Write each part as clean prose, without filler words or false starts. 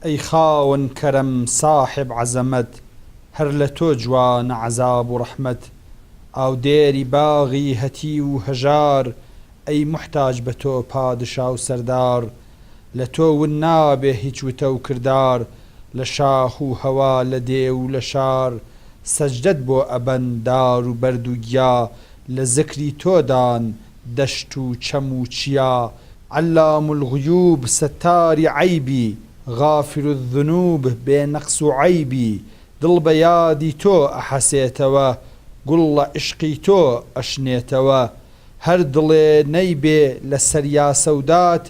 ئەی خاوەن کەرەم ساحێب عەزەمەت هەر لە تۆ جوانە عەزاب و ڕەحمەت ئاودێری باغی هەتیو و هەژار ئەی موحتاج بە تۆ پادشا و سەردار لە تۆ ون نابێ هیچ وتە و کردار لە شاخ و هەوا لە دێ و لە شار سەجدەت بۆ ئەبەن دار و بەرد و گیا لە زکری تۆدان دەشت و چەم و چیا عەلام الغیوب سەتاری عەیبی غافر الذنوب بێ نەقس و عەیبی دڵ بە یادی تۆ ئەحەسێتەوە گوڵ لە عیشقی تۆ ئەشنێتەوە هەر دڵێ نەیبێ لە سەریا سەودات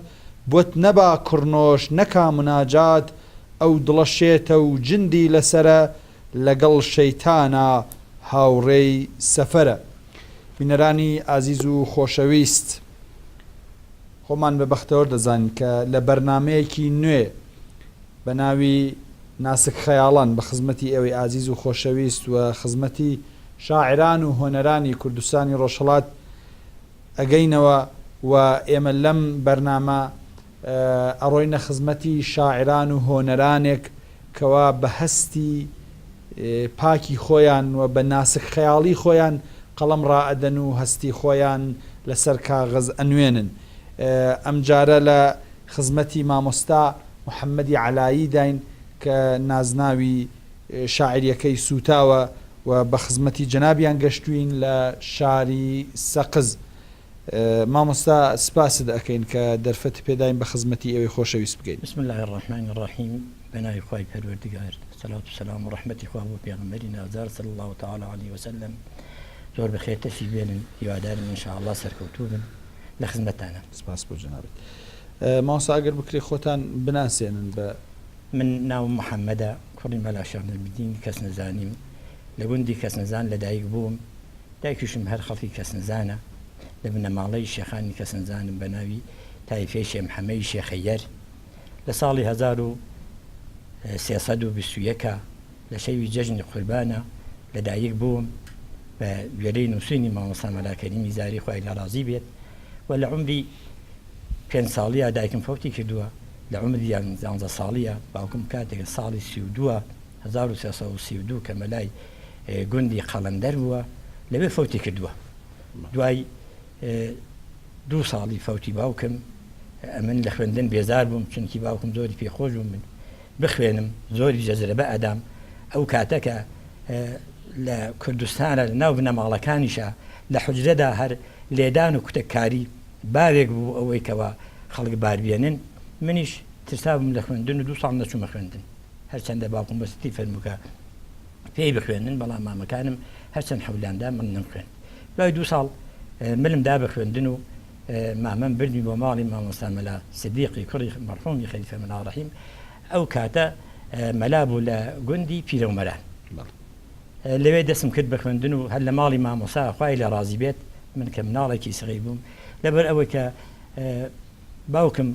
بۆت نەبا کڕنۆش نەکا مناجات ئەو دڵە شێتە و جندی لەسەرە لەگەڵ شەیتانا هاوڕێی سەفەرە. بینەرانی ئازیز و خۆشەویست خۆمان بە بەختەوەر دەزانین کە لە بەرنامەیەکی نوێ بە ناوی ناسک خەیاڵان بە خزمەتی ئێوەی ئازیز و خۆشەویست و خزمەتی شاعران و هۆنەرانی کوردستانی ڕۆژهەڵات ئەگەینەوە و ئێمە لەم بەرنامە ئەڕۆینە خزمەتی شاعران و هۆنەرانێک کەوا بە هەستی پاکی خۆیان و بە ناسک خەیاڵی خۆیان قەڵەم ڕائەدەن و هەستی خۆیان لەسەر کاغەز ئەنوێنن. ئەمجارە لە خزمەتی مامۆستا محەمەدی عەلایی داین کە نازناوی شاعریەکەی سووتاوە و بە خزمەتی جەنابیان گەشتووین لە شاری سەقز. مامۆستا سپاست ئەکەین کە دەرفەت پێداین بە خزمەتی ئێوەی خۆشەویست بگەین. بسم اللە الرحمن الرحیم بەناوی خوای پەروەردگار سەلات و سەلام و ڕەحمەتی خوا بۆ پێغەمبەری نازدار صلی اللە تعالی علیه وسلم زۆر بەخێر تەشریف بێنن هیوادارم ان شاء اللە سەرکەوتوو بن لە خزمەتتانام. سپاس بۆ جەنابت. مامۆستا ئەگەر بکرێ خۆتان بناسێنن بە. من ناوم محەمەدە کوڕی مەلا شێخ نەجمدین کەسنەزانیم لە گوندی کەسنەزان لەدایک بووم دایکیشم هەر خەڵکی کەسنەزانە، لە بنەماڵەی شێخانی کەسنەزانم بە ناوی تایفەی شێمحەمەی شێخەیەر. لە ساڵی 1321 لە شەوی جەژنی قوربانا لە دایک بووم، بە گوێرەی نووسینی مامۆستا مەلا کەریمی زاری خوای لێ ڕازی بێت و لە عومری پێنج ساڵیا دایکم فەوتی کردووە، لە عومری یانزە ساڵیا باوکم کاتێک ساڵی 32 1332 کە مەلای گوندی قەڵەندەر بووە لەوێ فەوتی کردووە. دوای دوو ساڵی فەوتی باوکم ئەمن لە خوێندن بێزار بووم چونکی باوکم زۆری پێخۆش بوو من بخوێنم زۆری جەزرەبە ئەدام ئەو کاتە کە لە کوردستانە لە ناو بنەماڵەکانیشە لە حجرەدا هەر لێدان و کوتەککاری باوێک بوو ئەوەی کەوا خەڵک باربێنن منیش ترسابووم لە خوێندن و دوو ساڵ نەچوومە خوێندن هەرچەندە باوکم وەسیەتی فەرموو کە پێی بخوێنن، بەڵام مامەکانم هەرچەند حەولیان دا من نەمخوێند. دوای دوو ساڵ ملم دا بە خوێندن و مامەم بردمی بۆ ماڵی مامۆستا مەلا سدیقی کوڕی مەرحومی خەلیفە مەلا ڕەحیم، ئەو کاتە مەلا بوو لە گوندی پیرەومەران. لەوێ دەستم کرد بە خوێندن و هەر لە ماڵی مامۆستا خوای لێ ڕازی بێت، من کە مناڵێکی سەغیر بووم، لەبەر ئەوەی کە باوکم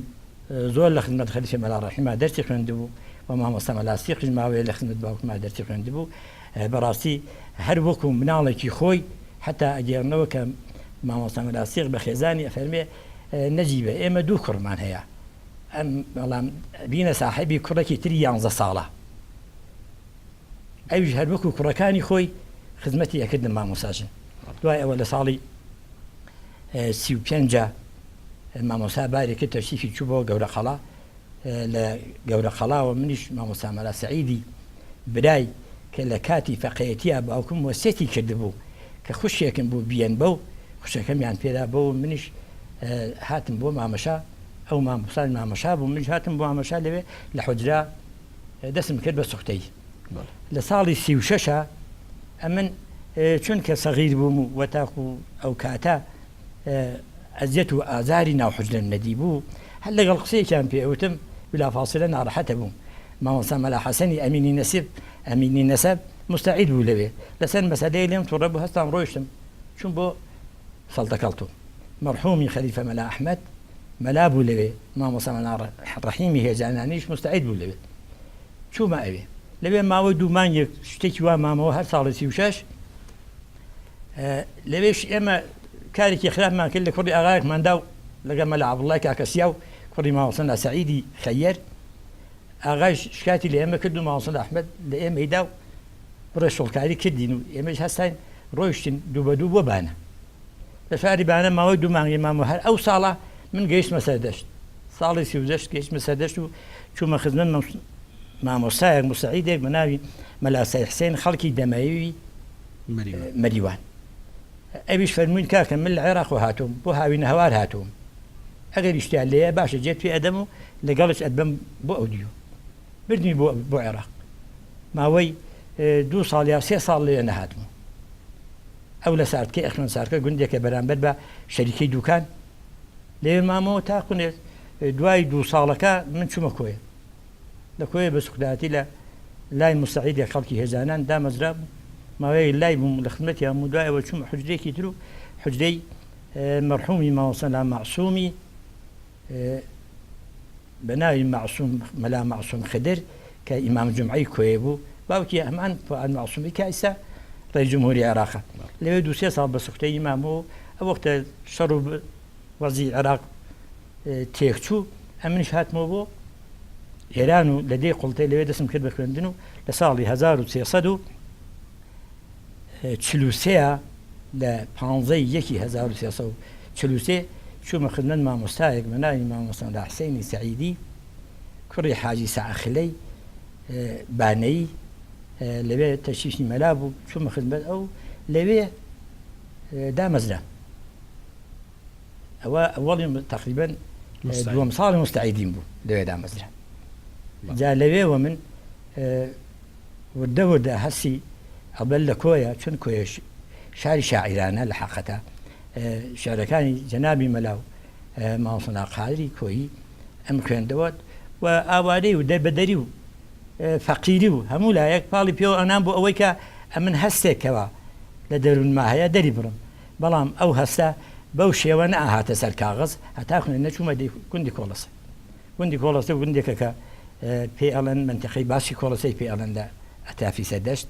زۆر لە خزمەت خەلیفە مەلا ڕەحیما دەرسی خوێندبوو و مامۆستا مەلا سیقیش ماوەیە لە خزمەت باوکما دەرسی خوێندبوو بەڕاستی هەر وەکو مناڵێکی خۆی حتا ئەگێڕنەوە کە مامۆستا مەلا سیق بە خێزانی ئەفەرمێ نەجیبە ئێمە دوو کوڕمان هەیە ئەم بەڵام بینە ساحێبی کوڕێکی تری یانزە ساڵە ئەویش هەر وەکو کوڕەکانی خۆی خزمەتی ئەکردن مامۆستا ژن دوای ئەوە لە ساڵی 35 مامۆستا باری کرد تەشریفی چوو بۆ گەورە قەڵا لە گەورە قەڵاوە منیش مامۆستا مەلا سەعیدی برای کە لە کاتی فەقێیەتیا باوکم وەسیەتی کردبوو کە خوشکێکم بوو بیەن بەو خوشەکەمیان پێدا بەو منیش هاتم بۆ مامەشا ئەو مامۆستای مامەشا بوو منیش هاتم بۆ مامەشا لەوێ لە حوجرە دەستم کرد بە سوختەی لە ساڵی 36 ئەمن چونکە سەغیر بووم و وەتاکو ئەو کاتە ئەزیەت و ئازاری ناو حوجرەم نەدیبوو، هەر لەگەڵ قسەیەکیان پێ ئەوتم بلافاصلە ناڕەحەت ئەبووم. مامۆستا مەلا حەسەنی ئەمینی نەسیب، ئەمینی نەسەب، موستەعید بوو لەوێ، لەسەر مەسەلەیەک لێم توڕە بوو، هەستام ڕۆیشتم چووم بۆ سەڵتەکەڵتۆ. مەڕحومی خەلیفە مەلا ئەحمەد مەلا بوو لەوێ، مامۆستا مەلا ڕەحیمی هێجانانیش موستەعید بوو لەوێ. چوومە ئەوێ. لەوێ ماوەی دوو مانگێک شتێکی وا مامەوە، هەر ساڵی 36. لەوێش ئێمە کارێکی خراپمان کرد لە کوڕی ئاغایەکمان دا و لەگەڵ مەلا عەبدوڵڵای کاکە سیا و کوڕی مامۆستا ناسەعیدی خەیەر. ئاغایش شکاتی لە ئێمە کرد و مامۆستا ئەحمەد لە ئێمەی دا و بڕێ شۆڵکاری کردین و ئێمەش هەستاین ڕۆیشتین دوو بە دوو بۆ بانە. لە شاری بانە ماوەی دوو مانگی مام و هەر ئەو ساڵە من گەیشتمە سەردەشت. ساڵی 38 گەیشتمە سەردەشت و چوومە خزمەت مامۆستایەک موسەعیدێک بە ناوی مەلا سەید حسێن خەڵکی دەمەوی مەریوان. ئەویش فەرمووین کاکە من لە عێراقەوە هاتووم بۆ هاوینەهەوار هاتووم ئەگەر ئیشتیان لێیە باشە جێت پێ ئەدەم و لەگەڵش ئەتبەم بۆ ئەودیو. بردمی بۆ بۆ عێراق. ماوەی دوو ساڵ یا سێ ساڵ لەوێ نەهاتم. ئەو لە سارتکەی ئەخوێن سارکە گوندێکە بەرامبەر بە شەریکەی دوکان لەوێ مامەوە تا قونێ دوای دوو ساڵەکە من چوومە کۆیە. لە کۆیە بە سوختایەتی لە لای موسەعیدێک خەڵکی هێزانان دامەزرابوو ماوەیەک لای بووم لە خزمەتیان بووم دوای ئەوە چوومە حوجرەیەکی تر و حوجرەی مەرحومی مامۆستا مەعسومی بە ناوی مەعسوم مەلا مەعسوم خدر کە ئیمام جومعەی کۆیە بوو باوکی هەمان فوئاد مەعسومی کە ئیستا ڕئیس جمهوری عێراقە لەوێ دوو سێ ساڵ بە سوختەیی مامەوە و ئەو وەختە شەڕ و وەزی عێراق تێکچوو ئەمنیش هاتمەوە بۆ ئێران و لە دێی قوڵتەی لەوێ دەستم کرد بە خوێندن و لە ساڵی 1343 لە پانزەی یەکی 1343 چوومە خزمەت مامۆستایەک بە ناوی مامۆستا حسێنی سەعیدی کوڕی حاجی سەعەخلەی بانەیی لەوێ تەشیشی مەلا بوو چوومە خزمەت ئەو لەوێ دامەزرام. ئەوە ئەوەڵی تەقریبەن دووەم ساڵی مستعیدیم بوو لەوێ دامەزرا جا لەوێوە من وردە وردە هەستی ئەبەل لە کۆیە چون کۆیش شاری شاعیرانە لە حەقەتە شعرەکانی جەنابی مەلا و مامۆستا قادری کۆیی ئەم خوێندەوە و ئاوارەی و دەربەدەری و فەقیری و هەموو لایەک پاڵی پێوە ئەنام بۆ ئەوەی کە ئەمن هەستێکەوە لە دەروونما هەیە دەری بڕم بەڵام ئەو هەستە بەو شێوە نەئەهاتە سەر کاغەز هەتاکو نەچوومە گوندی کۆڵەسە. گوندی کۆڵەسە گوندێکە کە پێی ئەڵێن مەنتیقەی باسی کۆڵەسەی پێ ئەڵێن لە ئەترافی سەردەشت.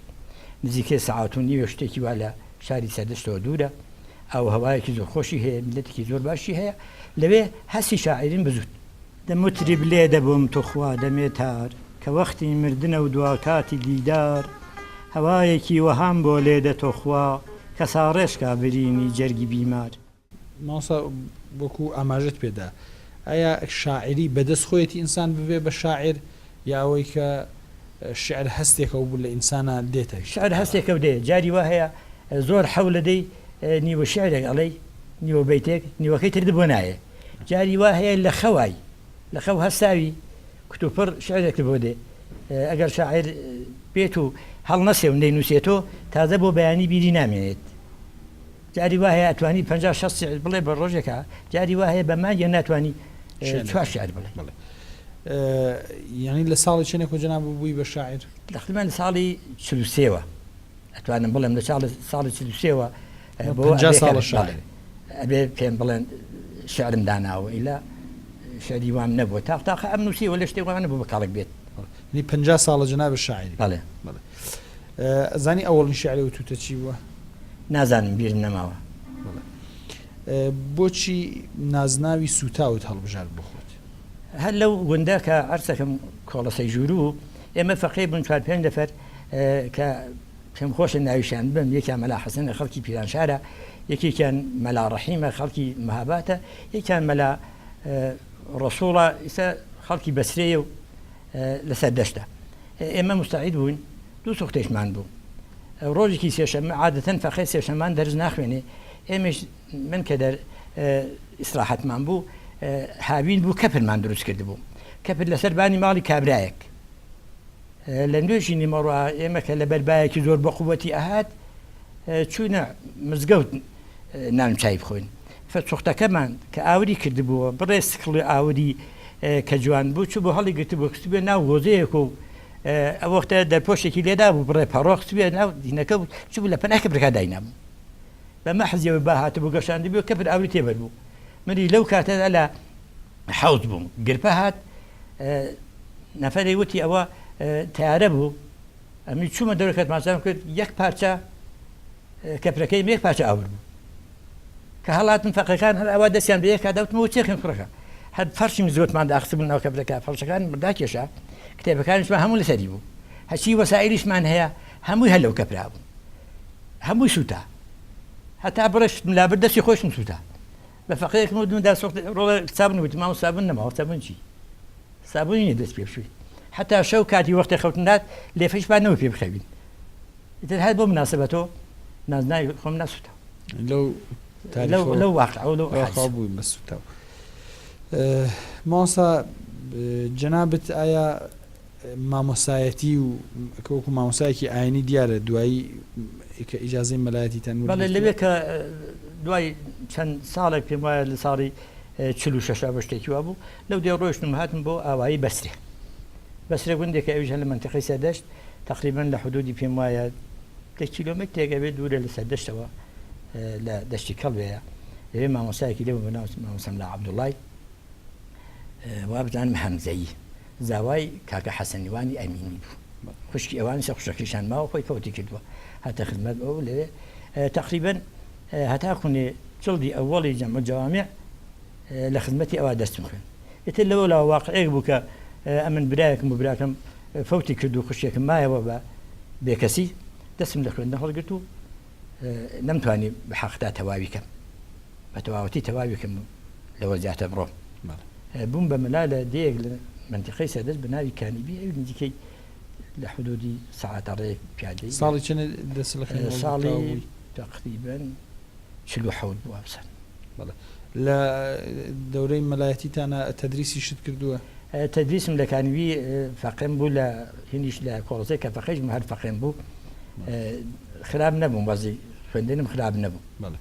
نزیکەی سەعات و نیوێک شتێکی وا لە شاری سەردەشتەوە دوورە. ئاو و هەوایەکی زۆر خۆشی هەیە، میللەتێکی زۆر باشی هەیە. لەوێ هەستی شاعیریم بزوت. دە موتریب لێ دەبووم توخوا دەمێ تار کە وەختی مردنە و دوا کاتی دیدار هەوایەکی وەهام بۆ لێدە تۆخوا کە ساڕێژ کا برینی جەرگی بیمار. مامۆستا وەکو ئاماژەت پێدا ئایا شاعیری بەدەست خۆیەتی ئینسان ببێ بە شاعیر یا ئەوەی کە شیعر هەستێکە و لە ئینسانا دێتە شیعر هەستێکە و دێ جاری وا هەیە زۆر حەولەدەی نیوە شیعرێک ئەڵێی نیوە بەیتێک نیوەکەی ترت بۆ نایێ جاری وا هەیە لە خەوای لە خەو هەستاوی کتوپڕ شعرێکت بۆ دێ ئەگەر شاعیر بێت و هەڵنەسێ و نەینووسێتۆ تازە بۆ بەیانی بیری نامێنێت جاری وا هەیە ئەتوانی 50 60 شعر بڵێ بە ڕۆژێکا جاری وا هەیە بە مانگێ ناتوانی چوار شعر بڵێ بەڵێ یعنی لە ساڵی چەنێک و جەناب بووی بە شاعیر تقریبا لە ساڵی 43وە ئەتوانم بڵێم لە ساڵی ساڵی 43 وە بۆ 50 ساڵە شاعر ئەبێ پێم بڵێن شعرم داناوە ئیلا شعری وام نەبووە تاق تاقە ئەم نووسیوە لە شتێک وانە بوو بە کەڵک بێت نی 50 ساڵە جەناب شاعری بەڵێ بەڵێ زانی ئەوەڵین شعری وتوتە چی بووە نازانم بیرم نەماوە بەڵێ بۆچی نازناوی سوتاوت هەڵبژارد بۆ خۆت هەر لەو گوندە کە عەرزەکەم کۆڵەسەی ژووروو ئێمە فەقێ بوون چوار پێنج نەفەر کە پێم خۆشە ناویشیان ببەم یەکیان مەلا حەسەنە خەڵکی پیرانشارە یەکێکیان مەلا ڕەحیمە خەڵکی مهاباتە یەکیان مەلا ڕەسوڵە ئیستا خەڵکی بەسرەیە و لەسەر دەشتە ئێمە مستعید بووین دوو سوختەیشمان بوو ڕۆژێکی سێشەممە عادەتەن فەقێ سێشەمان دەرس ناخوێنێ ئێمەش من کە دەر ئیسراحەتمان بوو هاوین بوو کەپرمان دروست کردبوو کەپر لەسەر بانی ماڵی کابرایەک لە نوێژی نیمەڕۆ ئێمە کە لەبەر بایەکی زۆر بە قووەتی ئەهات چووینە مزگەوت نان و چای بخۆین فەچوختەکەمان کە ئاوری کردبووە بڕێ سکڵی ئاوری کە جوان بوو چوو بۆ هەڵی گرتبوو خستبووە ناو گۆزەیەک و ئەو وەختە دەرپۆشێکی لێدا بوو بڕێ پەڕۆ خستبووە ناو دینەکە و چوو لە پەنای کەپرەکە داینابوو بە مەحزی ئەوەی با هاتبوو گەشاندبوو کەپر ئاوری تێبەر بوو منی لەو کاتەدا لە حەوز بووم گرپە هات نەفەرێ وتی ئەوە تەیارە بوو ئەمی چوومە دەرەوە کە تماشام کرد یەک پارچە کەپرەکەی یەک پارچە ئاور بوو کە هەڵاتن فەقەکان هەر ئەوە دەستیان بە یەکا دەوتمەوە چێکن کوڕەکە. هەر فەرشی مزگەوتمان داخستبوو ناو کەپرەکە، فەرشەکانمان داکێشا، کتێبەکانیشمان هەموو لەسەری بوو، هەرچی وەسائیلیشمان هەیە هەمووی هەر لەو کەپرا بوو، هەمووی سووتا، هەتا بڕێ شتم لابرد دەستی خۆیشم سووتا. بە فەقێیەکم وت من دا سوخت ڕۆڵە سابون وتی مامۆستا سابون نەماوە سابون چی؟ سابونی نیە دەست پێ بشووی حتا شەو کاتی وەختێ خەوتن هات لێفەیشمان نەبوو پێ بخەوین ئیتر هەر بۆ مناسبەتۆ نازناوی خۆم نەسووتا لەو لەو لەو واقع و لەو واقع بووی بە سووتاو مامۆستا جەنابت ئایا مامۆستایەتی و وەکو مامۆستایەکی ئاینی دیارە دوایی کە ئیجازەی مەلایەتیتان بەڵێ وەرگرتووە؟ لەوێ کە دوای چەند ساڵێک پێم وایە لە ساڵی 46 بە شتێکی وا بوو لەو دێ ڕۆیشتم هاتم بۆ ئاوایی بەسرێ بەسرێ گوندێکە ئەویش هەر لە مەنتیقەی سەردەشت تەقریبەن لە حدودی پێم وایە دە کیلۆمەترێک ئەبێ دوورە لە سەردەشتەوە لە دەشتی کەڵوێیە لەوێ مامۆستایەکی لێ بوو بە ناو مامۆستا مەلا عەبدوڵای وابزانم هەمزەیی زاوای کاکە حەسەنیوانی ئەمینی بوو خوشکی ئەوانیشە خوشەکەیشان ماوە خۆی کەوتی کردووە هاتە خزمەت ئەو لەوێ تەقریبەن هەتا خونێ جڵدی ئەوەڵی جەمع جەوامع لە خزمەتی ئەوە دەستم خوێن ئیتر لەوە لا واقعێک بوو کە ئەمن برایەکم و براکەم فەوتی کرد و خوشکێکم مایەوە بە بێکەسی دەستم لە خوێندن هەڵگرت و نەمتوانی بە حەقدا تەواوی کەم بە تەواوەتی تەواوی کەم لەوە زیاتر بڕۆم بووم بە مەلا لە دێیەک لە مەنتیقەی سەردەشت بە ناوی کانیبی ئەوی نزیکەی لە حدودی سەعاتە ڕێیەک پیادەی ساڵی چەند دەست لە خوێندن هەڵگرت ساڵی تەواو بووی؟ تەقریبەن 47 بوو وابزانم. بەڵێ لە دەورەی مەلایەتیتانا تەدریسیشت کردووە؟ تەدریسم لە کانیبی فەقێم بوو لە هینیش لە کۆڵزێ کە فەقێش بووم هەر فەقێم بوو خراپ نەبووم وەزی خوێندنم خراپ نەبوو. بەڵێ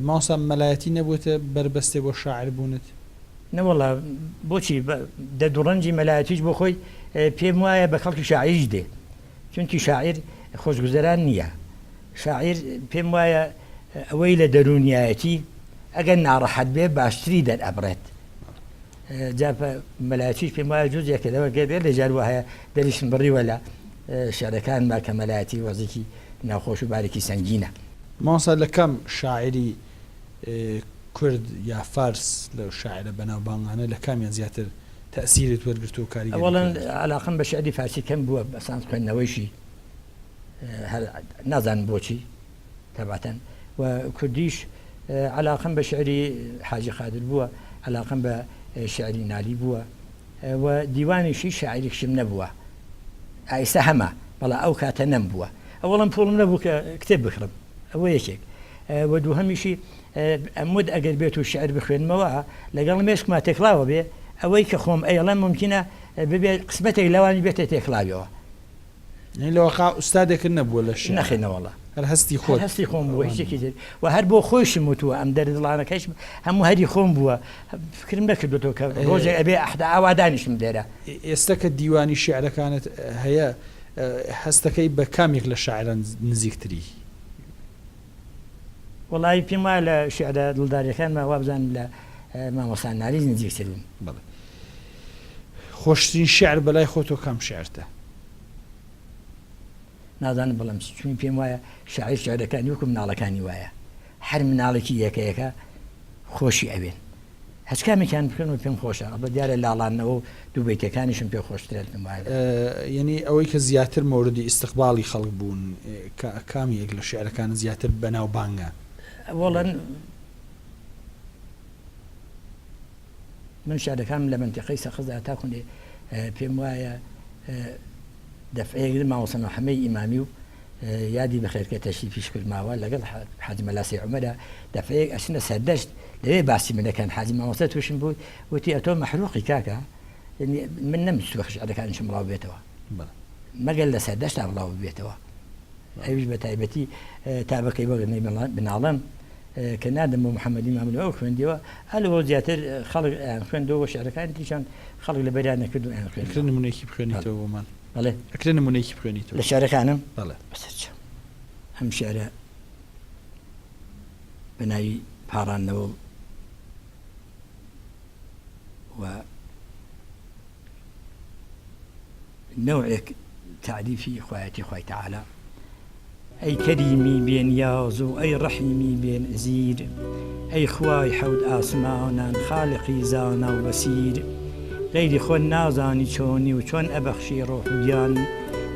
مامۆستا مەلایەتی نەبووەتە بەربەستێ بۆ شاعر بوونت؟ نەوەڵا بۆچی دەرد و ڕەنجی مەلایەتیش بۆ خۆی پێم وایە بە کەڵکی شاعیریش دێ چونکی شاعیر خۆشگوزەران نییە شاعیر پێم وایە ئەوەی لە دەروونیایەتی ئەگەر ناڕەحەت بێ باشتری دەرئەبڕێت جا مەلایەتیش پێم وایە جزێکە لەوە گەر لە جار وایە دەریشم بڕیوە لە شعرەکانما کە مەلایەتی وەزیکی ناخۆش و بارێکی سەنگینە. مامۆستا لە کام شاعیری کورد یا فارس لەو شاعیرە بەناوبانگانە لە کامیان زیاتر تەئسیرت وەرگرتووە و کاریگەریت ئەوەڵەن وەرگرتووە؟ عەلاقەم بە شیعری فارسی کەم بووە بەسان خوێندنەوەیشی هەر نازانم بۆچی تەبعەتەن و کوردیش عەلاقەم بە شیعری حاجی قادر بووە عەلاقەم بە شیعری نالی بووە و دیوانیش هیچ شاعیرێکشم نەبووە ئایستا هەمە بەڵام ئەو کاتە نەمبووە ئەوەڵەن پوڵم نەبوو کە کتێب بکڕم ئەوە یەکێک و دووهەمیشی ئەموت ئەگەر بێت و شعر بخوێنمەوە لەگەڵ مێشکما تێکڵاوە بێ ئەوەی کە خۆم ئەیڵێم ممکنە ببێ قسمەتێک لەوانی بێتە تێکڵاویەوە یانی لە واقع ئوستادێکت نەبووە لە شیعرا؟ نەخێر نەوەڵا. هەر هەستی خۆت. هەر هەستی خۆم بووە هیچێکی تر و هەر بۆ خۆیشم وتووە ئەم دەردڵانەکەیشم هەموو هەری خۆم بووە فکرم نەکردووەتەوە کە ڕۆژێک ئەبێ ئەحدا ئاوا دانیشم لێرە. ئێستا کە دیوانی شیعرەکانت هەیە هەستەکەی بە کام یەک لە شاعیران نزیکتری؟ وەڵایی پێم وایە لە شیعرە دڵداریەکانما وابزانم لە مامۆستا نالی نزیکتر بووم. بەڵێ. خۆشترین شیعر بەلای خۆتەوە کام شیعرتە؟ نازانم بڵێم چی چون پێم وایە شاعیر شیعرەکانی وەکو مناڵەکانی وایە هەر مناڵێکی یەکە یەکە خۆشی ئەوێن هەچ کامێکیان بخوێنمەوە پێم خۆشە ئەڵبەت دیارە لاڵاندنەوە و دووبەیتەکانیشم پێ خۆشترە پێم وایە. یەنی ئەوەی کە زیاتر مەوردی ئیستقباڵی خەڵک بوون کام یەک لە شیعرەکانت زیاتر بەناوبانگە؟ ئەوەڵەن من شیعرەکانم لە مەنتیقەی سەقزدا تا کونێ پێم وایە دەفعەیەک مامۆستا محەمەی ئیمامی و یادی بەخێر کە تەشریفیش کرد ماوە لەگەڵ حاجی مەلا سەی عومەرا دەفعەیەک ئەچنە سەردەشت لەوێ باسی من دەکەن حاجی مامۆستا تووشم بوو وتی ئەتۆ مەحروقی کاکە یعنی من نەمویستووە شیعرەکانیشم بڵاو بێتەوە مەگەر لە سەردەشتا بڵاو ببێتەوە ئەویش بە تایبەتی تا بەکەی وەک بناڵم کە ناردم بۆ محەمەدی ماملێ ئەو خوێندیەوە ئە لەوە زیاتر خەڵک ئەیان خوێندەوە و شیعرەکانی تریشان خەڵک لەبەریان نەکرد و ئەیان ئەکرێ خوێندەوە. نموونەیەکی بخوێنیتەوە بۆمان؟ بەڵێ. ئەکرێ نموونەیەکی بخوێنیتەوە؟ لە شیعرەکانم؟ بەڵێ. بەسەر چاو. ئەم شیعرە بە ناوی پاڕاندنەوە و نەوعێک تەعریفی خوایەتی خوای تەعالا. ئەی کەریمی بێ نیاز و ئەی ڕەحیمی بێ نەزیر ئەی خوای حەوت ئاسمانان خالقی زانا و بەسیر غەیری خۆت نازانی چۆنی و چۆن ئەبەخشی ڕۆح و گیان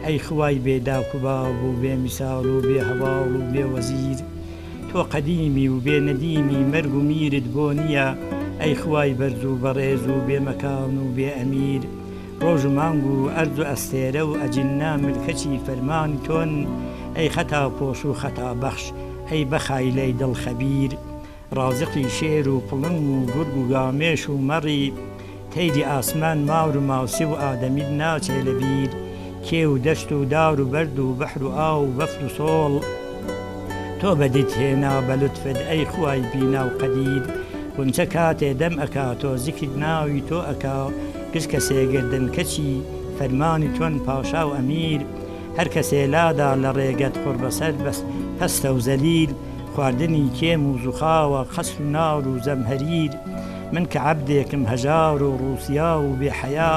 ئەی خوای بێ داک و باب و بێ میسال و بێ هەواڵ و بێ وەزیر تۆ قەدیمی و بێ نەدیمی مەرگ و میرت بۆ نییە ئەی خوای بەرز و بەڕێز و بێ مەکان و بێ ئەمیر ڕۆژ و مانگ و ئەرز و ئەستێرە و ئەجیننە ملکەچی فەرمانی تۆن، ئەی خەتا پۆش و خەتا بەخش، ئەی بەخایلەی دڵ خەبیر، ڕازقی شێر و پڵنگ و گورگ و گامێش و مەڕی تەیری ئاسمان مار و ماسی و ئادەمیت ناچێ لە بیر، کێو و دەشت و دار و بەرد و بەحر و ئاو و بەفر و سۆڵ تۆ بەدیت هێنا بە لوتفت ئەی خوای بینا و قەدیر، غونچە کاتێ دەم ئەکا تۆ زیکر ناوی تۆ ئەکا، گشت کەسێ گردن کەچی فەرمانی تۆن پاشا و ئەمیر هەر کەسێ لادا لە ڕێگەت قوڕبەسەر بەس پەستە و زەلیل خواردنی کێم و زوخاوە قەسر و نار و زەمهەریر من کە عەبدێکم هەژار و ڕووسیاو و بێ حەیا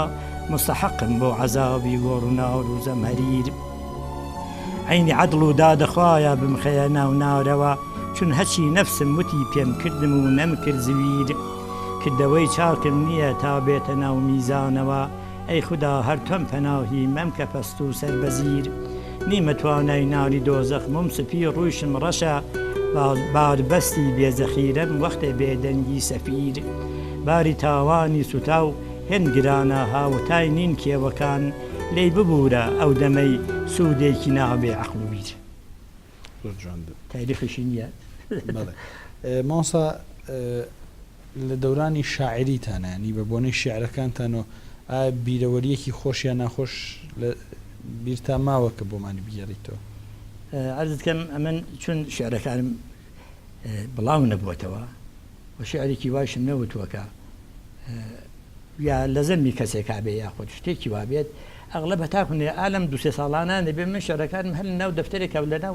موستەحەقم بۆ عەزابی گۆڕ و نار و زەمهەریر عەینی عەدڵ و دادە خوایا بمخەیە ناو نارەوە چون هەچی نەفسم وتی پێم کردم و نەمکرد زویر کردەوەی چاکم نییە تا بێتە ناو میزانەوە ئەی خودا هەر تۆم پەناهی مەمکە پەست و سەر بەزیر نیمە توانای ناری دۆزەخ موم سپی ڕوویشم ڕەشە باربەستی بێ زەخیرەم وەختێ بێ دەنگی سەفیر باری تاوانی سوتاو هێند گرانە هاوتای نین کێوەکان لێی ببورە ئەو دەمەی سوودێکی نابێ عەقڵ و بیر. زۆر جوان بوو. تاریخیشی نییە. بەڵێ مامۆستا لە دەورانی شاعیریتانە یانی بە بۆنەی شیعرەکانتانەوە ئایا بیرەوەرییەکی خۆش یا ناخۆش لە بیرتا ماوە کە بۆمانی بگێڕیتەوە؟ عەرزت کەم ئەمن چون شیعرەکانم بڵاو نەبووەتەوە و شیعرێکی وایشم نەوتووە کە یا لە زەمی کەسێکا بێ یاخود شتێکی وا بێت ئەغڵەب هەتاکو نێ ئا لەم دوو سێ ساڵانە نەبێ من شعرەکانم هەر لە ناو دەفتەرێکا و لە ناو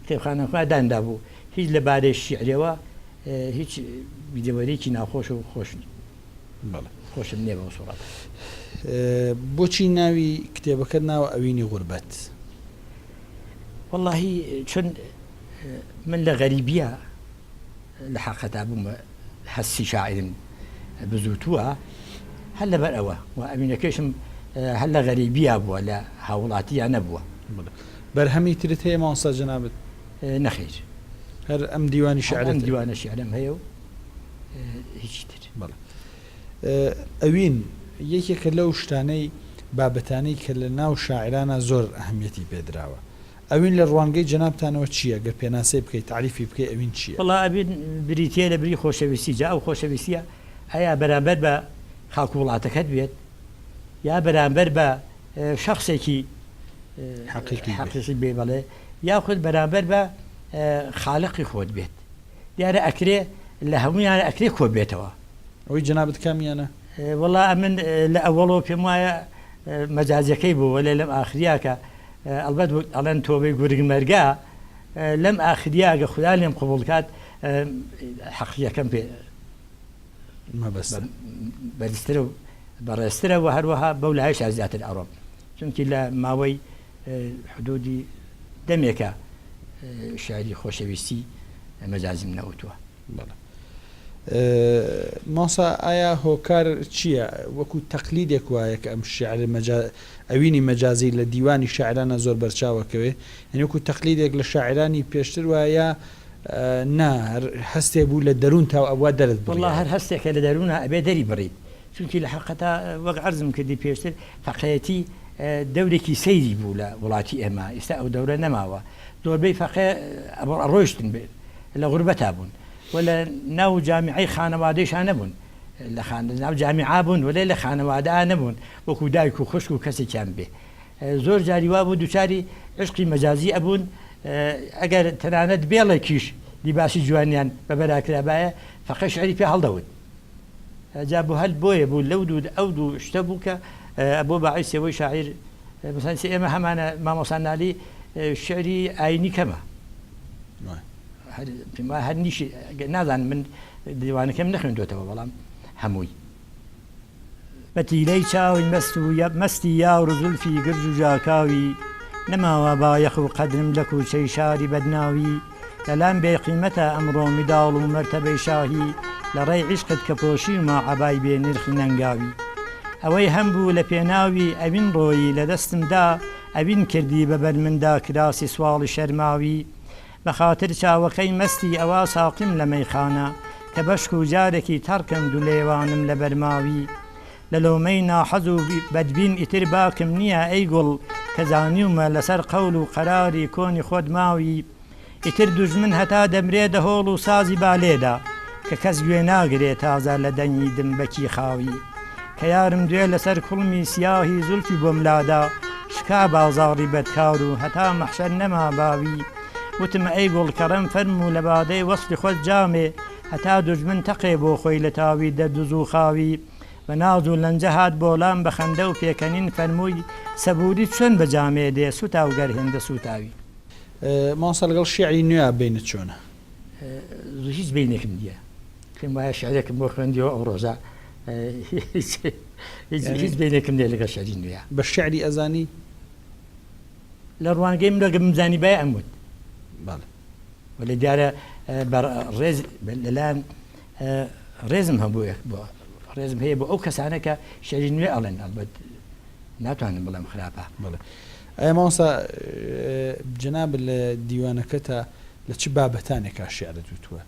کتێبخانەکە دانرابوو هیچ لە بارەی شیعرەوە هیچ بیرەوەریی ناخۆش و خۆش بەڵێ. خۆشم نییە بەو سوڕەتە. بۆچی ناوی کتێبەکەت ناوە ئەوینی غوربەت؟ وەڵاهی چون من لە غەریبییە لە حەقەتا بوومە هەستی شاعیرم بزووتووە هەر لەبەر ئەوە و ئەوینەکەیشم هەر لە غەریبیا بووە لە هاووڵاتییا نەبووە. بەرهەمی ترت هەیە مامۆستا جەنابت؟ نەخەیر. هەر ئەم دیوانی شیعرەت هەر ئەم دیوانە شیعرەم هەیە و هیچی تر. بەڵێ. ئەوین یەکێکە لەو شتانەی بابەتانەی کە لە ناو شاعیرانا زۆر ئەهمیەتی پێ دراوە. ئەوین لە ڕوانگەی جەنابتانەوە چییە؟ گەر پێناسەی بکەی، تەعریفی بکەی ئەوین چییە؟ وەڵا ئەوین بریتییە لە بری خۆشەویستی، جا ئەو خۆشەویستییە ئایا بەرامبەر بە خاک و وڵاتەکەت بێت یا بەرامبەر بە شەخسێکی حەقیقی بێ بەڵێ یاخود بەرامبەر بە خالقی خۆت بێت دیارە ئەکرێ لە هەمویان ئەکرێ کۆ بێتەوە. ئەوەی جەنابت کامیانە؟ وەڵا ئەمن لە ئەوەڵەوە پێم وایە مەجازیەکەی بوو وەلێ لەم ئاخریا کە ئەڵبەت ئەڵێن تۆبەی گورگ مەرگە لەم ئاخریا گە خودا لێم قبوڵ کات حەقیەکەم پێ مەبەستە بەرزترە و بەڕێزترە و هەروەها بەو لایەشا زیاتر ئەڕۆم چونکی لە ماوەی حدودی دەمێکە شعری خۆشەویستی مەجازیم نەوتووە. بەڵێ مامۆستا ئایا هۆکار چییە وەکو تەقلیدێک وایە کە ئەم شیعر مەجا ئەوینی مەجازی لە دیوانی شاعیرانە زۆر بەرچاو ئەکەوێ یانی وەکو تەقلیدێک لە شاعیرانی پێشتر وایە یا نا هەر هەستێ بوو لە دەروونتا و ئەبوا دەرت وەڵا بڕیایە؟ هەر هەستێکە لە دەروونا ئەبێ دەری بڕیت چونکی لە حەقەتا وەک عەرزم کردی پێشتر فەقێیەتی دەورێکی سەیری بوو لە وڵاتی ئێمە ئیستا ئەو دەورە نەماوە زۆربەی فەقێ ئەڕۆیشتن لە غوربەتا بوون و لە ناو جامیعەی خانەوادەیشا نەبوون لە ناو جامیعا بوون وەلێ لە خانەوادە نەبوون وەکو دایک و خوشک و کەسێکیان بێ زۆر جاری وا بوو دوچاری عشقی مەجازی ئەبوون ئەگەر تەنانەت بێڵێکیش لیباسی جوانیان بەبەرا کرابایە فەقێ شعری پێ هەڵدەوت جا بۆ هەر بۆیە بوو لەو دوو ئەو دوو شتە بوو کە بۆ باعیسی ئەوەی شاعیر مەسەلەن ئێمە هەمانە مامۆستا نالی شعری ئاینی کەمە هەر نیشی نازانم من دیوانەکەم نەخوێندوێتەوە بەڵام هەمووی. بە تیرەی چاوی مەست و مەستی یار و زولفی گرژ و ژاکاوی. نەماوە بایەخ و قەدرم لە کووچەی شاری بەدناوی. لە لام بێ قیمەتە ئەمڕۆ میداڵ و مەرتەبەی شاهی، لە ڕێی عیشقت کە پۆشیومە عەبای بێ نرخی نەنگاوی. ئەوەی هەمبوو لە پێناوی ئەوین ڕۆیی لە دەستم دا، ئەوین کردی بە بەر مندا کراسی سواڵی شەرماوی. بە خاتر چاوەکەی مەستی ئەوا ساقیم لە مەیخانە، کە بەشکوو جارێکی تەڕ کەم دو لێوانم لە بەر ماوی. لە لۆمەی ناحەز و بەدبین ئیتر باکم نییە ئەی گوڵ کە زانیومە لەسەر قەول و قەراری کۆنی خۆت ماوی ئیتر دوژمن هەتا دەمرێ دەهۆڵ و سازی با لێدا کە کەس گوێ ناگرێ تازە لە دەنگی دمبەکی خاوی کە یارم دوێ لەسەر کوڵمی سیاهی زولفی بۆم لادا شکا بازاڕی بەدکار و هەتا مەحشەر نەما باوی وتم ئەی گوڵ کەڕەم فەرموو لە بادەی وەسڵی خۆت جامێ هەتا دوژمن تەقێ بۆ خۆی لە تاوی دەرد و زووخاوی بە ناز و لەنجە هات بۆ لام بە خەندە و پێکەنین فەرمووی سەبووری چۆن بە جامێ دێ سووتاو گەر هێندە سووتاوی. مامۆستا لەگەڵ شیعری نوێیا بەینت چۆنە؟ هیچ بەینێکم نییە پێم وایە شیعرێکم بۆ خوێندیەوە ئەو ڕۆژە هیچ بەینێکم نییە لەگەڵ شیعری نوێیا. بە شیعری ئەزانی؟ لە ڕوانگەی منەوە گەر بمزانیبایە ئەموت. بەڵێ. وەلێ دیارە بە ڕێز لەلایەن ڕێزم هەبوو بۆ ڕێزم هەیە بۆ ئەو کەسانە کە شعری نوێ ئەڵێن ئەڵبەت ناتوانم بڵێم خراپە. بەڵێ ئایا مامۆستا جەنابت لە دیوانەکەتا لە چ بابەتانێکا شیعرت وتووە؟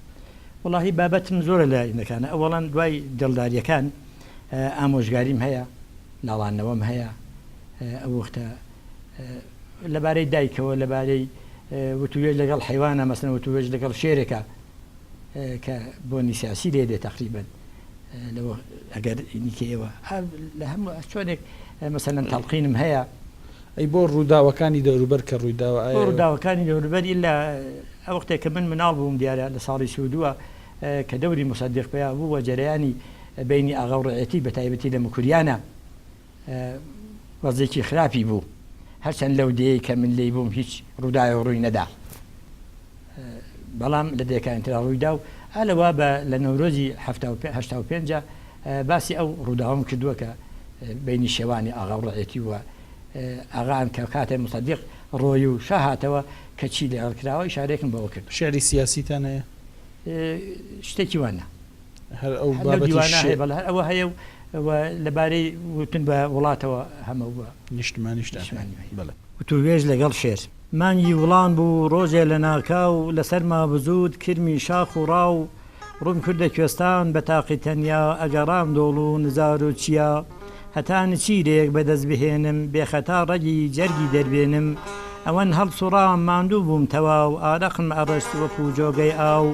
وەڵاهی بابەتم زۆرە لە ئینەکانە ئەوەڵەن دوای دڵداریەکان ئامۆژگاریم هەیە لاڵانەوەم هەیە ئەو وەختە لەبارەی دایکەوە، لەبارەی وتووێژ لەگەڵ حەیوانە، مەسەلەن وتووێژ لەگەڵ شێرێکە کە بۆنی سیاسی لێ دێ تەقریبەن لەوە ئەگەر نیکە ئێوە لە هەموو چۆنێک مەسەلەن تەڵقینم هەیە. ئەی بۆ ڕووداوەکانی دەوروبەر کە ڕوویداوە ئایا. بۆ ڕووداوەکانی دەوروبەر ئیلا ئەو وەختێک کە من مناڵ بووم دیارە لە ساڵی سودووە کە دەوری موسەدیق پەیا بوو و جەرەیانی بەینی ئاغا و ڕەعیەتی بە تایبەتی لە موکریانە وەزعێکی خراپی بوو، هەرچەند لەو دێیەی کە من لێی بووم هیچ ڕووداوێک ڕووی نەدا، بەڵام لە دێکانی ترا ڕووی دا و ئا لەوە بە لە نەورۆزی 85 باسی ئەو ڕووداوەم کردووە کە بەینی شێوانی ئاغا و ڕەعیەتی و ئاغان کە کاتێ موسەدیق ڕۆی و شا هاتەوە کە چی لەگەڵ کراوە ئیشارەیەکم بەوە کرد. شیعری سیاسیتان هەیە؟ شتێکی وا نا. هەر ئەو بابەتی هەیە بەڵێ هەر ئەوە هەیە و لەبارەی وتن بە وڵاتەوە هەمە و نیشتمانیشتان بەڵێ. وتووێژ لەگەڵ شێر. مانگی وڵان بوو ڕۆژێ لە ناکاو لە سەرما بزووت کرمی شاخ و ڕاو ڕووم کردە کوێستان بە تاقی تەنیا ئەگەڕام دۆڵ و نزار و چیا هەتا نچیرێک بە دەست بهێنم بێ خەتا ڕەگی جەرگی دەربێنم ئەوەن هەڵسوڕام ماندوو بووم تەواو ئارەقم ئەڕشت وەکوو جۆگەی ئاو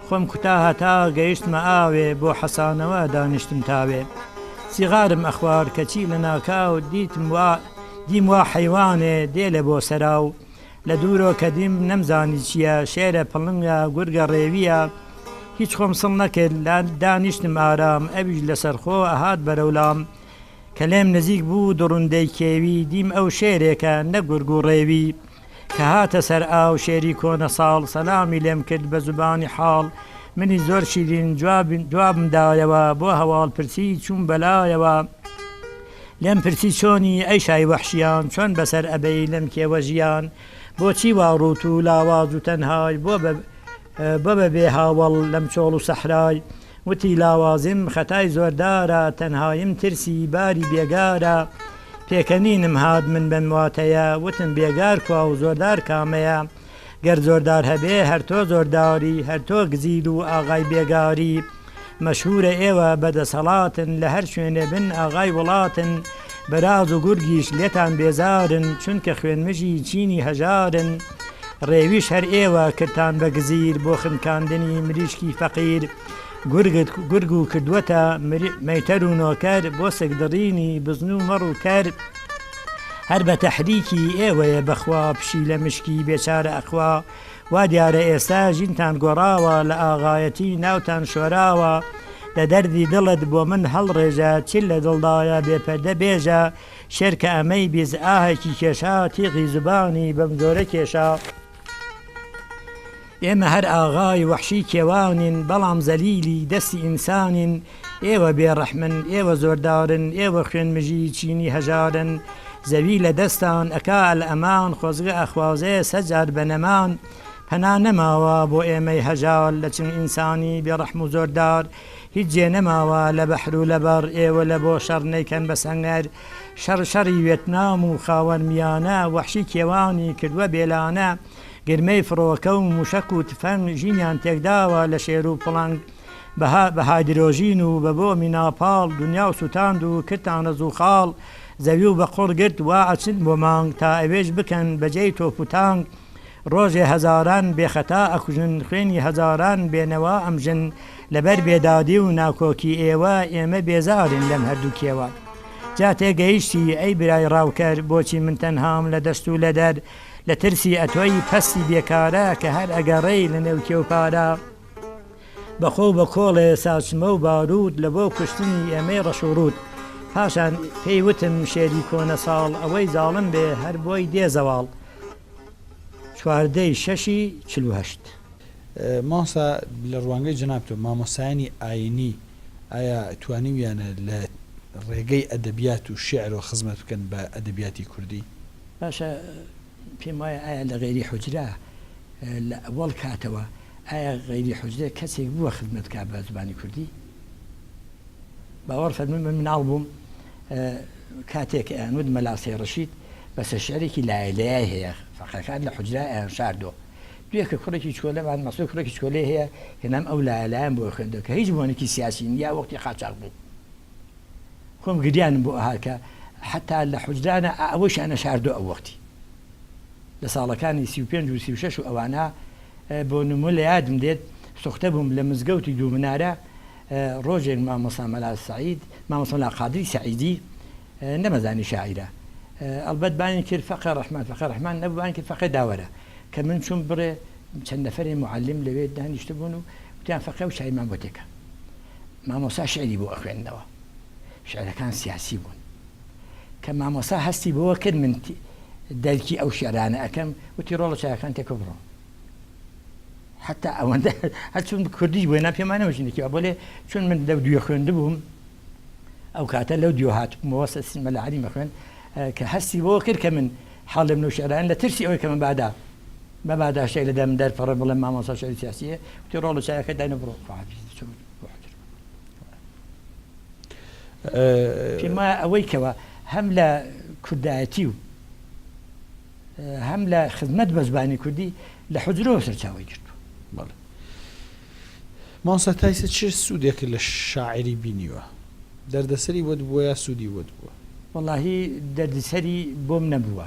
خۆم کوتا هەتا گەیشتمە ئاوێ بۆ حەسانەوە دانیشتم تاوێ سیغارم ئەخوارد کەچی لەناکاو دیتم وا دیم وا حەیوانێ دێ لە بۆ سەراو لە دوورۆ کە دیم نەمزانی چییە شێرە پڵنگە گورگە ڕێوییە هیچ خۆم سڵ نەکرد دانیشتم ئارام ئەویش لەسەرخۆ ئەهات بەرەو لام کە لێم نزیک بوو دڕندەی کێوی دیم ئەو شێرێکە نەک گورگ و ڕێوی کە هاتە سەر ئاو شێری کۆنە ساڵ سەلامی لێم کرد بە زوبانی حاڵ منیش زۆر شیرین جوابم دایەوە بۆ هەواڵ پرسی چووم بەلایەوە لێم پرسی چۆنی ئەی شای وەحشیان چۆن بەسەر ئەبەی لەم کێوە ژیان بۆچی وا ڕووت و لاواز و تەنهای بۆ بە بۆ بە بێ هاوەڵ لەم چۆڵ و سەحرای وتی لاوازیم خەتای زۆردارە تەنهایم ترسی باری بێگارە پێکەنینم هات من بەم واتەیە وتم بێگار کوا و زۆردار کامەیە گەر زۆردار هەبێ هەر تۆ زۆرداری هەر تۆ گزیل و ئاغای بێگاری مەشهورە ئێوە بە دەسەڵاتن لە هەر شوێنێ بن ئاغای وڵاتن بەراز و گورگیش لێتان بێزارن چونکە خوێنمژی چینی هەژارن ڕێویش هەر ئێوە کردتان بە گزیر بۆ خنکاندنی مریشکی فەقیر گورگت گورگ و کردووەتە مەیتەر و نۆکەر بۆ سکدڕینی بزن و مەڕ و کەر هەر بە تەحریکی ئێوەیە بەخوا پشیلە مشکی بێچارە ئەخوا وا دیارە ئێستا ژینتان گۆڕاوە لە ئاغایەتی ناوتان شۆراوە دە دەردی دڵت بۆ من هەڵڕێژە چی لە دڵدایە بێ پەردە بێژە شێر کە ئەمەی بیست ئاهێکی کێشا تیغی زوبانی بەم جۆرە کێشا. ئێمە هەر ئاغای وەحشی کێوانین بەڵام زەلیلی دەستی ئینسانین ئێوە بێ ڕەحمن ئێوە زۆردارن ئێوە خوێنمژی چینی هەژارن. زەوی لە دەستان ئەکا ئەلئەمان خۆزگە ئەخوازێ سەد جار بە نەمان پەنا نەماوە بۆ ئێمەی هەژار لە چنگ ئینسانی بێ ڕەحم و زۆردار هیچ جێ نەماوە لە بەحر و لە بەڕ ئێوە لە بۆ شەڕ نەیکەن بە سەنگەر شەڕ شەڕی وێتنام و خاوەر میانە وەحشی کێوانی کردوە بێلانە گرمەی فڕۆکە و موشەک و تفەنگ ژینیان تێکداوە لە شێر و پڵنگ بە هایدرۆژین و بە بۆمی ناپاڵ دونیاو سوتاند و کردتانە زوخاڵ زەوی و بە قوڕ گرت وا ئەچن بۆ مانگ تا ئەوێش بکەن بە جێی تۆپ و تانک ڕۆژێ هەزاران بێ خەتا ئەکوژن خوێنی هەزاران بێ نەوا ئەمژن لەبەر بێدادی و ناکۆکی ئێوە ئێمە بێزارین لەم هەردوو کێوە جا تێگەیشتی ئەی برای ڕاوکەر بۆچی من تەنهام لە دەشت و لە دەر لە ترسی ئەتۆی پەستی بێکارە کە هەر ئەگەڕێی لە نێو کێو پارە. بە خۆ و بە کۆڵێ ساچمە و بارووت لە بۆ کوشتنی ئێمەی ڕەش و ڕووت. پاشان پێی وتم شێری کۆنە ساڵ ئەوەی زاڵم بێ هەر بۆی دێ زەواڵ. چواردەی شەشی 48. مامۆستا لە ڕوانگەی جەنابتەوە مامۆستایانی ئاینی ئایا توانیویانە لە ڕێگەی ئەدەبیات و شیعرەوە خزمەت بکەن بە ئەدەبیاتی کوردی؟ باشە پێم وایە ئایا لە غەیری حوجرە لە ئەوەڵ کاتەوە ئایا غەیری حوجرە کەسێک بووە خزمەت بکا بە زمانی کوردی؟ باوەڕ فەرموون من مناڵ بووم کاتێک ئەیانوت مەلا سەی ڕەشید بەسە شعرێکی لایە لەیای هەیە فەقەکان لە حوجرە ئەیان شاردۆ دوێکە کوڕێکی چکۆلەمان مەسرور کوڕێکی چکۆلەی هەیە هێنام ئەو لایە لایەم بۆ خوێندەوە کە هیچ بۆنێکی سیاسی نییە وەختی قاچاغ بوو خۆم گریانم بۆ ئەهات کە حەتا لە حوجرانە ئەوەشیان ئەشاردۆ ئەو وەختی لە ساڵەکانی 35 و 36 و ئەوانە بۆ نموونە لە یادم دێت سوختە بووم لە مزگەوتی دوومنارە ڕۆژێک مامۆستا مەلا سەعید مامۆستا مەلا قادری سەعیدی نەمەزانی شاعیرە ئەڵبەت بانگی کرد فەقێ ڕەحمان فەقێ ڕەحمان نەبوو بانگی کرد فەقێ داوەرە کە من چووم بڕێ چەند نەفەرێ موعەلیم لەوێ دانیشتبوون و وتیان فەقێ ئەو چایمان بۆ تێکە مامۆستا شعری بۆ ئەخوێندنەوە شعرەکان سیاسی بوون کە مامۆستا هەستی بەوە کرد من دەرکی ئەو شعرانە ئەکەم وتی ڕۆڵە چایەکان تێکە بڕۆ حتا ئەوەندە هەرچون کوردیش بۆ نا پێمانەوە ژنێکی بۆ لێ چون من لەو دوێ خوێندبووم ئەو کاتە لەو دیو هاتبوومەوە سەسیمە لە عەلی مەخوێن کە هەستی بۆ کرد کە من حاڵم لەو شعران لە ترسی ئەوەی کە من بادا مەبادا شتێک لە دەم دەرپەڕێ بڵێم مامۆستا شعری سیاسییە وتی ڕۆڵە چایەکە داینە بڕۆ خواحافیز بچۆ بۆ حوجرە. پێم وایە ئەوەی کەوا هەم لە کوردایەتی و هەم لە خزمەت بە زبانی کوردی لە حوجرەوە سەرچاوەی گرتووە. بەڵێ. مامۆستا تا ئیستا چ سوودێکت لە شاعیری بینیوە؟ دەردەسەری بۆت بووە یا سوودی بۆت بووە؟ وەڵاهی دەردسەری بۆم نەبووە.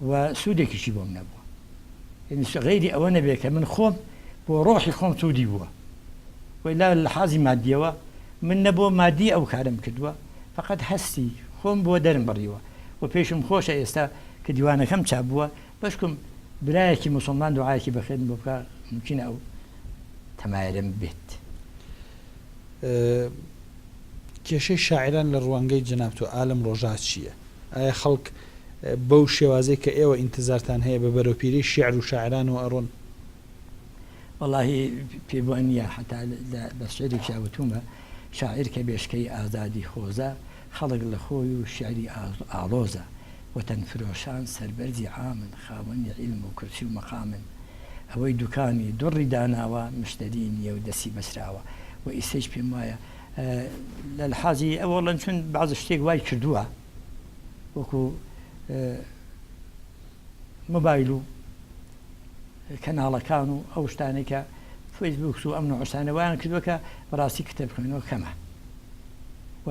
و سوودێکیشی بۆم نەبووە یعنی غەیری ئەوە نەبێت کە من خۆم بۆ ڕۆحی خۆم سوودی بووە وەیلا لە حازی مادیەوە من نە بۆ مادی ئەو کارم کردووە فقط هەستی خۆم بۆ دەرم بڕیوە و پێشم خۆشە ئێستا کە دیوانەکەم چاپ بووە بەشکم برایەکی موسڵمان دوعایەکی بەخێرم بۆ بکا ممکنە ئەو تەمایلەم بێت. کێشەی شاعیران لە ڕوانگەی جەنابتەوە ئا لەم ڕۆژا چییە؟ ئایا خەڵک بەو شێوازەی کە ئێوە ئینتزارتان هەیە بە بەرەوپیرەی شیعر و شاعیرانەوە ئەڕۆن؟ وەڵاهی پێم وا نییە حەتا لە بە شیعرێکیشا وتوومە شاعیر کە بێشکەی ئازادی خۆزە خەڵک لە خۆی و شیعری ئاڵۆزە وەتەن فرۆشان سەربەرزی عامن خاوەنی عیلم و کورسی و مەقامن ئەوەی دوکانی دوڕی داناوە مشتەری نییە و دەستی بەسراوە و ئیستەیش پێم وایە لە لحازی ئەوەڵەن چون بەعزە شتێک وای کردووە وەکو مۆبایل و کەناڵەکان و ئەو شتانەی کە فەیسبوک و ئەم نوعشتانە وایان کردووە کە بەڕاستی کتێب خوێنەوە کەمە و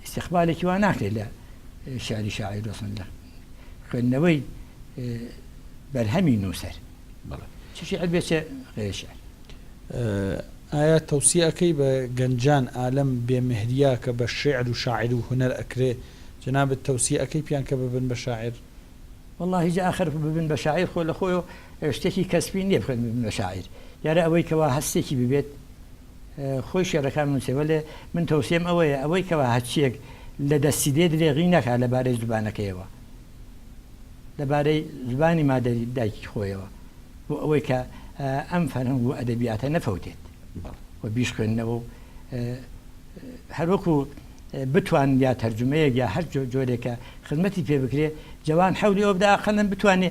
ئیستیقبالێکی وا ناکرێت لە شعری شاعیر ڕەسەن لە خوێندنەوەی بەرهەمی نووسەر بەڵێ چ شعر بێ چ غەیرە شعر. ئایا تەوسیە ئەکەی بە گەنجان ئالەم بێ مهریە کە بە شیعر و شاعیر و هونەر ئەکرێ جەنابت تەوسیە ئەکەی پیان کە ببن بە شاعیر؟ وەڵاهی جا ئاخر ببن بە شاعیر خۆ لە خۆیەوە شتێکی کەسبی نیە بخوێن ببن بە شاعیر دیارە ئەوەی کەوا هەستێکی ببێت خۆی شیعرەکان بنووسێ وەلێ من تەوسیەم ئەوەیە ئەوەی کەوا هەرچیەک لە دەستی دێ درێغی نەکا لەبارەی زوبانەکەیەوە لەبارەی زبانی مادەری دایکی خۆیەوە بۆ ئەوەی کە ئەم فەرهەنگ و ئەدەبیاتە نەفەوتێت و بیشخوێننەوە و هەروەکو. بتوانن یا تەرجومەیەک یا هەر جۆرێکە خزمەتی پێ بکرێ جەوان حەولی ئەوە بدا ئەقەلەن بتوانێ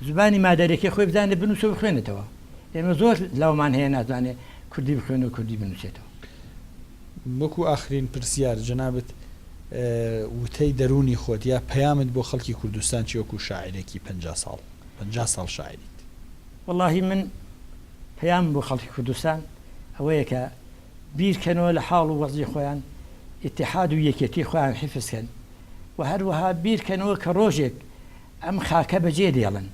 زبانی مادەرەکەی خۆی بزانێ بنووسێ و بخوێنێتەوە. ئێمە زۆر لاومان هەیە ناتوانێ کوردی بخوێنێ و کوردی بنووسێتەوە. وەکو ئاخرین پرسیار جەنابت وتەی دەروونی خۆت یا پەیامت بۆ خەڵکی کوردستان چیە وەکو شاعیرێکی 50 ساڵ 50 ساڵ شاعیریت؟ وەڵاهی من پەیامم بۆ خەڵکی کوردستان ئەوەیە کە بیر کەنەوە لە حاڵ و وەزعی خۆیان، ئیتیحاد و یەکێتی خۆیان حیفز کەن و هەروەها بیر کەنەوە کە ڕۆژێک ئەم خاکە بەجێ دێڵن.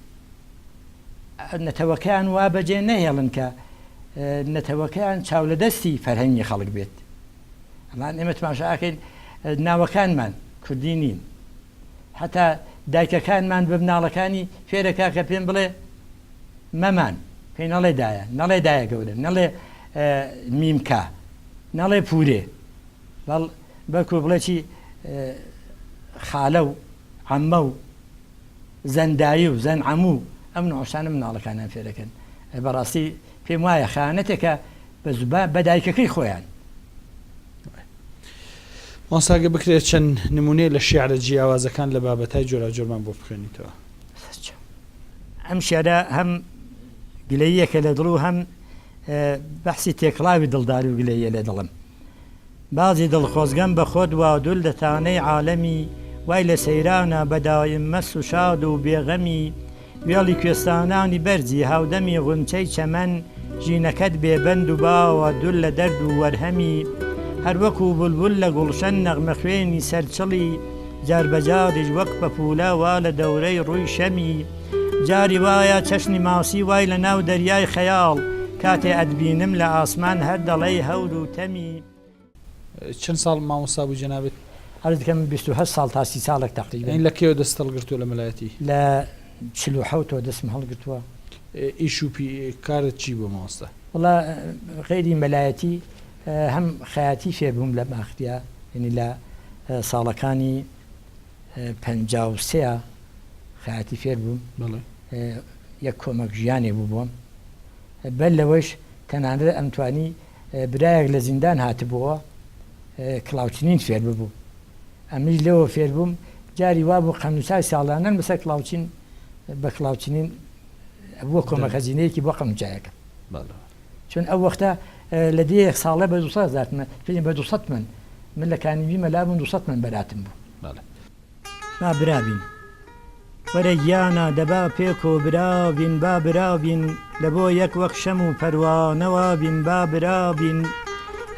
نەتەوەکەیان وا بەجێ نەهێڵن کە نەتەوەکەیان چاولەدەستی فەرهەنگی خەڵک بێت. ئەمان ئێمە تماشا ئەکەین ناوەکانمان کوردی نین. هەتا دایکەکانمان بە مناڵەکانی فێرەکا کە پێم بڵێ مەمان، پێی نەڵێ دایە، نەڵێ دایە گەورە، نەڵێ میمکا، نەڵێ پوورێ، بەڵ بەڵکو بڵێ چی خالە و عەممە و زەندایی و زەنعەموو و ئەم نوعشتانە مناڵەکانیان فێرەکەن. بەڕاستی پێم وایە خیانەتێکە بە زوبا بە دایکەکەی خۆیان. مامۆستا گەر بکرێت چەند نموونەیە لە شیعرە جیاوازەکان لە بابەتای جۆراوجۆرمان بۆ بخوێنیتەوە. ئەم شیعرە هەم گلەییەکە لە دڵ و هەم بەحسی تێکڵاوی دڵداری و گلەییە لە دڵم. بازی دڵ خۆزگەم بە خۆت وا دول لە تانەی عالەمی وای لە سەیرانە بە دایم مەست و شاد و بێ غەمی وێڵی کوێستانانی بەرزی هاودەمی غونچەی چەمەن ژینەکەت بێ بەند و باوە دول لە دەرد و وەرهەمی هەر وەکوو بولبول لە گوڵشەن نەغمە خوێنی سەرچڵی جاربەجاریش وەک پەپوولە وا لە دەورەی ڕووی شەمی جاری وایە چەشنی ماسی وای لە ناو دەریای خەیاڵ کاتێ ئەتبینم لە ئاسمان هەر دەڵێی هەور و تەمی. چەند ساڵ مامۆستا بووی جەنابت؟ عەرز دەکەم 28 ساڵ تا سی ساڵێک تەقریبەن. یانی لە کەیەوە دەستت هەڵگرتووە لە مەلایەتی؟ لە 47 ەوە دەستم هەڵگرتووە. ئیش و پی کارت چی بووە مامۆستا؟ وەڵا غەیری مەلایەتی هەم خەیاتی فێر بووم لە ماخریا یانی لە ساڵەکانی 53 خەیاتی فێر بووم بەڵێ. یەک کۆمەک ژیانێک بوو بۆم بەر لەوەیش تەنانەت ئەمتوانی برایەک لە زیندان هاتبۆوە کڵاوچنین فێر ببوو ئەمنیش لێوە فێر بووم جاری وابوو قەنوچای ساڵانەن بەسەر کڵاوچین بە کڵاوچنین بووە کۆمەک هەزینەیەکی بۆ قەنوچایەکە چون ئەو وەختە لە دێیەک ساڵە بە 200 هەزار تمەن بە 200 تمەن من لە کانیبی مەلا بووم 200 تمەن بەراتم بوو. با برا بین. وەرە گیانە دەبا پێکۆ برا بین با برا بین لە بۆ یەک وەک شەم و پەروانە وا بین با برا بین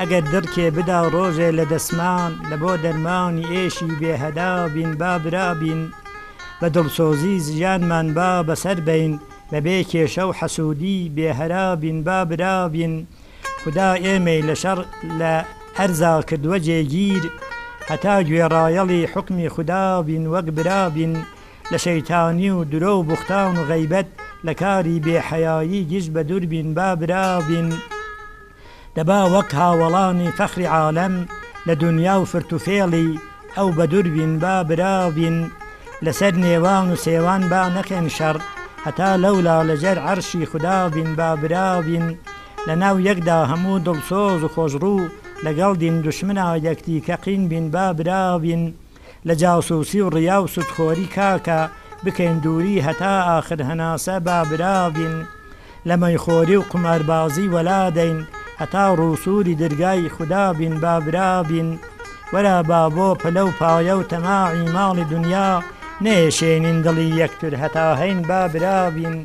ئەگەر دڕکێ بدا ڕۆژێ لە دەسمان لە بۆ دەرمانی ئێشی بێ هەدا بین با برا بین بە دڵسۆزی ژیانمان با بەسەر بەین بە بێ کێشە و حەسوودی بێ هەرا بین با برا بین خودا ئێمەی لە شەڕ لە ئەرزا کردوە جێگیر هەتا گوێڕایەڵی حوکمی خودا بین وەک برا بین لە شەیتانی و درۆ و بوختان و غەیبەت لە کاری بێ حەیایی گشت بە دور بین با برا بین دەبا وەک هاوەڵانی فەخری عالەم لە دونیا و فرت و فێڵی ئەو بە دور بین با برا بین لەسەر نێوان و سێوان با نەکەین شەڕ هەتا لەولا لەژێر عەرشی خودا بین با برا بین لە ناو یەکدا هەموو دڵسۆز و خۆشڕوو لەگەڵ دین دوشمنا یەکدی کە قین بین با برا بین لە جاسوسی و ڕیا و سوتخۆری کاکە بکەین دووری هەتا ئاخر هەناسە با برا بین لە مەیخۆری و قوماربازی وەلا دەین هەتا ڕووسووری درگای خودا بین با برا بین وەرە با بۆ پلە و پایە و تەماعی ماڵی دونیا نەیەشێنین دڵی یەکتر هەتا هەین با برا بین.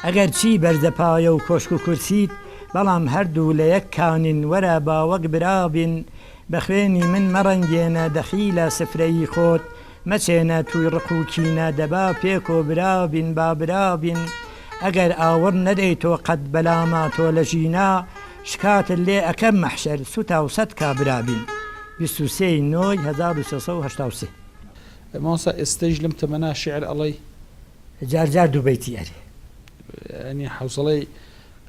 ئەگەر چی بەرزە پایە و کۆشک و کورسیت بەڵام هەردوو لە یەک کانین وەرە با وەک برا بین بە خوێنی من مەڕەنگێنە دەخیلە سفرەی خۆت مەچێنە توی ڕق و کینە دەبا پێکۆ برا بین با برا بین ئەگەر ئاوڕ نەدەی تۆ قەت بەلاما تۆ لە ژینا شکاتت لێ ئەکەم مەحشەر سوتاو سەت کابرا بین 23 ی نۆی 1383. مامۆستا ئێستەیش لەم تەمەنە شیعر ئەڵێی؟ جار جار دووبەیتی ئەرێ. یانی حەوسەڵەی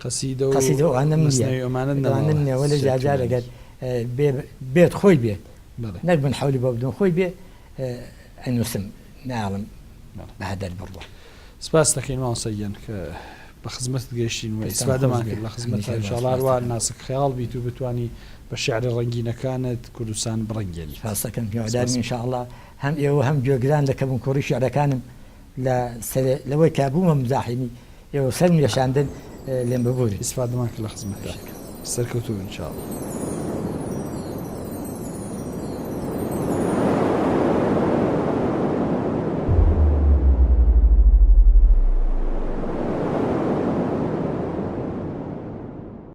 قەسیدە و قەسیدە و ئەوانەم نییە. مەسنەوی ئەمانەت نەماوە. ئەوانەم نییە وەلێ جار جار ئەگەر بێ بێت خۆی بێت بەڵێ. نەک من حەولی بۆ بدەم خۆی بێ ئەنووسم نایەڵم بەڵێ. بە هەدەر بڕوا. سپاست دەکەین مامۆستا گیان کە بە خزمەتت گەیشتین و دەستان ئیسفادەمان خۆش بێ. کرد لە خزمەتتا هەمیشە ان شاء اللە باش هەروا دەکەم. ناسک خەیاڵ بیت و بتوانی. بە شیعرە ڕەنگینەکانت کوردستان بڕەنگێنیت. سپاست دەکەم هیوادارم ان شاء اللە هەم ئێوە هەم گوێگران لە کەموکوڕی شیعرەکانم لە سەرێ لەوەی کە بوومە مزاحیمی ئێوە سەرم یەشاندن لێم ببورن. ئیسفادەمان کرد لە خزمەتتا. سەرکەوتوو بن ان شاء اللە.